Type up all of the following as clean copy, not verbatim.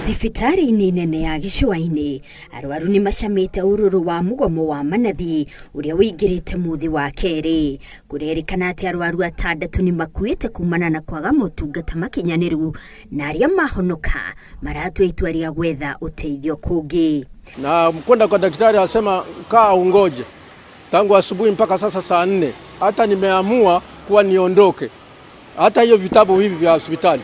Thibitarĩ-inĩ nene ya gĩcũa-inĩ arwaru nĩ macamĩte ũrũrũ wa mũgomo wa manathi ũrĩa ũingĩrĩte mũthĩ wa kerĩ. Kũrerĩkana atĩ arwaru atandatũ nĩ makuĩte kumana na kwaga motungata makinyanĩru na arĩa mahonoka maratua itua rĩa gwetha ũteithio kũngĩ. Na kwenda kwa daktari asema kaa ungoje tangu asubuhi mpaka sasa saa 4, hata nimeamua kuwa niondoke, hata hiyo vitabu hivi vya hospitali.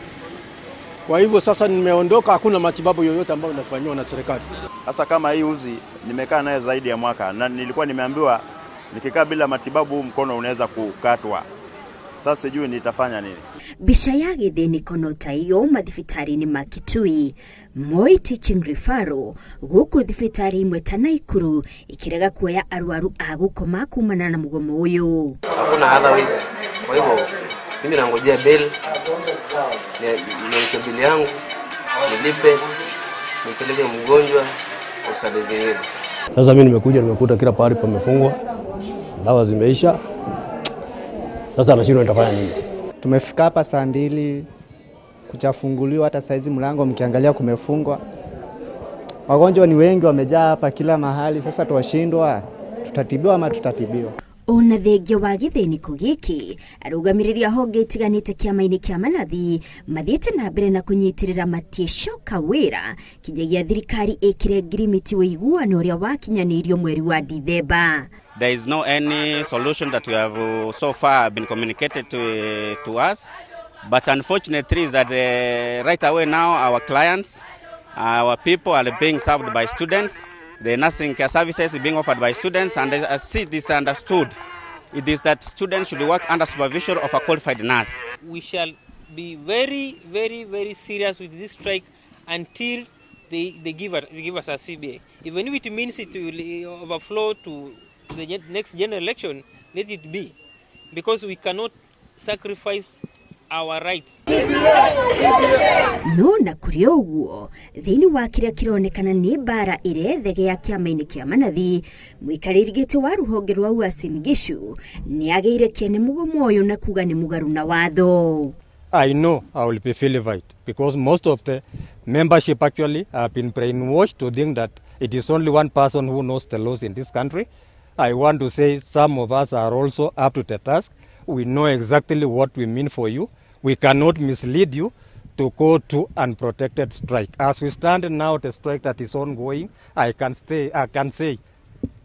Kwa hivyo sasa nimeondoka, hakuna matibabu yoyote ambayo nafanywa na serikali. Sasa kama hii uzi nimekaa naye zaidi ya mwaka na nilikuwa nimeambiwa nikikaa bila matibabu mkono unaweza kukatwa. Sasa sijui nitafanya nini. Mbica ya gĩthĩnĩko no ta iyo mathibitarĩ-inĩ ma Kitui, Moi Teaching Referral, gũkũ thibitarĩ imwe ta Naikuru ikĩrega kuoya arwaru a gũkoma kumana na mũgomo ũyũ. Hakuna otherwise. Kwa hivyo mimi nangojea bill, nionyeshe bill yangu, nilipe, nipeleke mgonjwa hospitali zingine. Sasa mimi nimekuja nimekuta kila pahali pamefungwa, dawa zimeisha. Sasa nashindwa nitafanya nini? Tumefika hapa saa 2 kuchafunguliwa, hata saizi mlango mkiangalia kumefungwa. Wagonjwa ni wengi wamejaa hapa kila mahali, sasa tuwashindwa, tutatibiwa ama tutatibiwa. Ona thengia wa gĩthĩnĩko gĩkĩ arũgamĩrĩri a honge itiganĩte kĩama-inĩ kĩa manathi mathiĩte na mbere na kũnyitĩrĩra matiĩcoka wĩra kinyagia thirikari ĩkĩre ngirimiti ũiguano ũrĩa wakinyanĩirio mweri wa Dithemba. There is no any solution that we have so far been communicated to us, but unfortunately is that right away now our clients, our people are being served by students. The nursing care services is being offered by students, and as it is understood, it is that students should work under supervision of a qualified nurse. We shall be very, very, very serious with this strike until they give us a CBA. Even if it means it will overflow to the next general election, let it be, because we cannot sacrifice our rights. No na kũrĩ ũguo thĩinĩ wa kĩrĩa kĩronekana nĩ mbara ĩrethegea kĩama-inĩ kĩa manathi, mũikarĩri gĩtĩ wa rũhonge rwa Uasin Gishu nĩ agĩire kĩene mũgomo ũyũ na kuga nĩ mũgarũ na watho. I know I will be vilified because most of the membership actually have been brainwashed to think that it is only one person who knows the laws in this country. I want to say some of us are also up to the task. We know exactly what we mean for you. We cannot mislead you to go to unprotected strike. As we stand now, the strike that is ongoing, I can say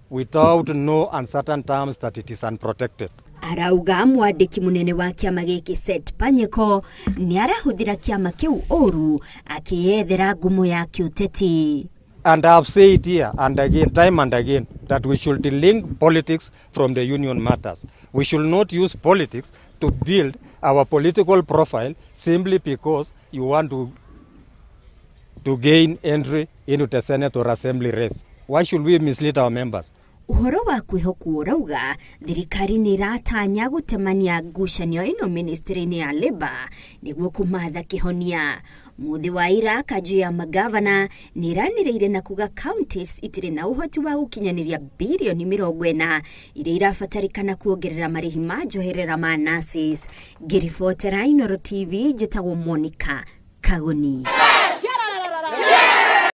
without no uncertain terms that it is unprotected. Arauga mwandĩki mũnene wa kĩama gĩkĩ Seth Panyeko nĩ arahũthĩra kĩama kĩu ũru akĩyethera ngumo ya kĩũteti. And I have said here and again, time and again, that we should delink politics from the union matters. We should not use politics to build our political profile simply because you want to gain entry into the Senate or Assembly race. Why should we mislead our members? Ũhoro wa kwĩhokwo ũrauga thirikari nĩ ĩratanya gũtemania ngucanio ĩno ministry-inĩ ya Labour nĩguo kũmatha kĩhonia. Mũthĩ wa ira kanjũ ya magavana nĩ ĩranĩrĩire na kuga counties itirĩ na ũhoti wa gũkinyanĩria birioni 40 iria irabatarĩkana kuongerera marĩhi ma njoherera ma nurses. Ngĩribotera Inooro TV njĩtagwo Monica Kagoni.